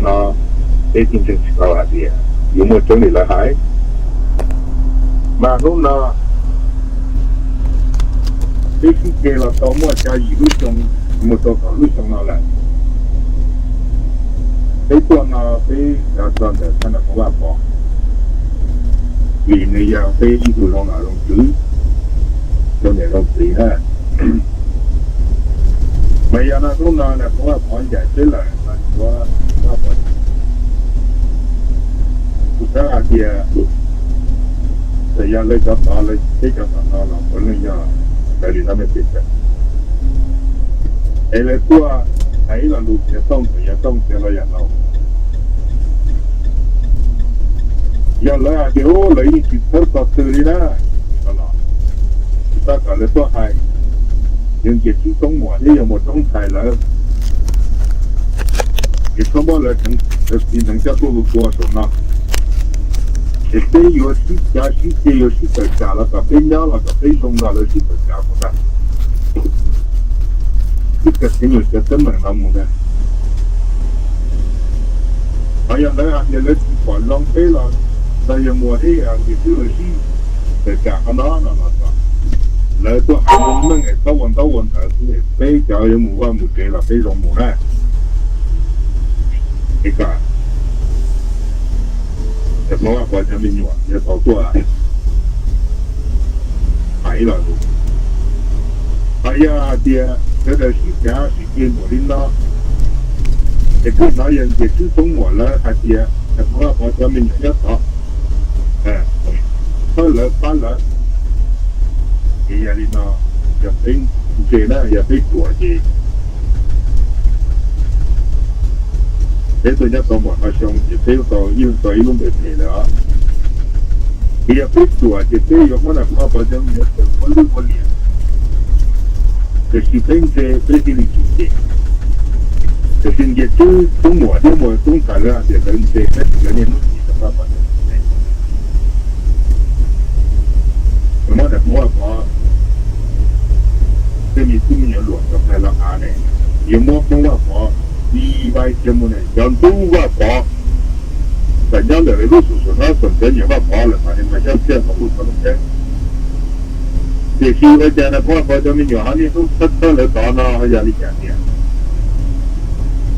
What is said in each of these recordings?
no peb thiaj ntseeg tsis tau hais tias yuav muaj tseeb li lawv hais. Mas hnub no peb sib ceg los tau muaj xya yim lub xyoo, mus rau kaum lub xyoo no lawm. Peb tuaj no peb cov txog ntawm thaj Nais Phoo Vaj Pov, vim nws yog peb ib tug zoo nom zoo tswv, zoo niam zoo txiv na. Mas yog no hnub no Nais Phoo Vaj Pov ncaim peb lawm, Nais Phoo Vaj Pov, kuv xav hais tias txawm yog lawv cov tod, lawv peb cov tom no los puav leej yog raws li no me pes tsawg, es lawv tuaj hais ib lo lus txiav tooj txawm yog tooj txiav los yog no. Yog lawv hais tias lawv yeej tsis txhawb txog twg li na, no los tab tom lawv tuaj hais, yog Nkias Tswb Txoov Muas thiab yog Muas Roob Ntxhais lawv, ces txhob muab lawv txiv neej coj tuaj tua saum no, es peb yuav sib cav sib ceg, yuav sib tawm tsam los kom peb nyob los kom peb zoo nrog lawv sib tawm tsam mus ntag. Sib tawm tsam, yuav cov teeb meem no mus ntag. Ho yog lawv hais tias lawv tsis pom zoo peb los, los yog Muas thiab Nkias Tswb lawv sib tawm tsam qhov no no los kom lawv tuaj hais meej meej es txhob ua ntaub ua ntawv xwb, peb cov yuav mus vaj mus tsev los peb zoo mus na. Es kom Nais Phoo Vaj Pov cov me nyuam yuav tau tuaj hais ib lo lus. Ho yog hais tias sawv daws sib cav sib ceg npaum li no, es kuv hnov yog Nkias Tswb Txoov Muas lawv hais tias Nais Phoo Vaj Pov cov me nyuam nyob tod, txhawb lawv pab lawv, ces yog li no, yog peb ntse na, yog peb ruam ces peb tuaj nyob tau npaum no xyoo ces peb tau ib leeg tau ib lub npe phem lawm os. Ces yog peb ruam ces peb yuav muab Nais Phoo Vaj Pov cov me nyuam txawm ua lwj ua liam, tiam sis peb ntse peb thiaj li tsis cem. Tiam sis Nkias Tswb Txoov Muas thiab Muas Roob Ntxhais lawv hais tias lawv ntse tab sis lawv niaj hnub cem Nais Phoo Vaj Pov cov me nyuam. Yuav muab Nais Phoo Vaj Pov tej me tub me nyuam luam cov ntxhais los av ne, yuav muab Phoo Vaj Pov li vai kiag mus ne, cov ntxub Vaj Pov txawm nyob ntawm lawv lub xum xum no txawm cov nyiam Vaj Pov lawm mas nws mas xyab xiaj tau lub txhua lub teb. Tiam sis ua cas Nais Phoo Vaj Pov cov me nyuam ho niaj hnub txhawb txhawb lawv tod no yog li cas tiag?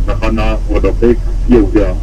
Mas qhov no ua rau peb khav kiaj thiab.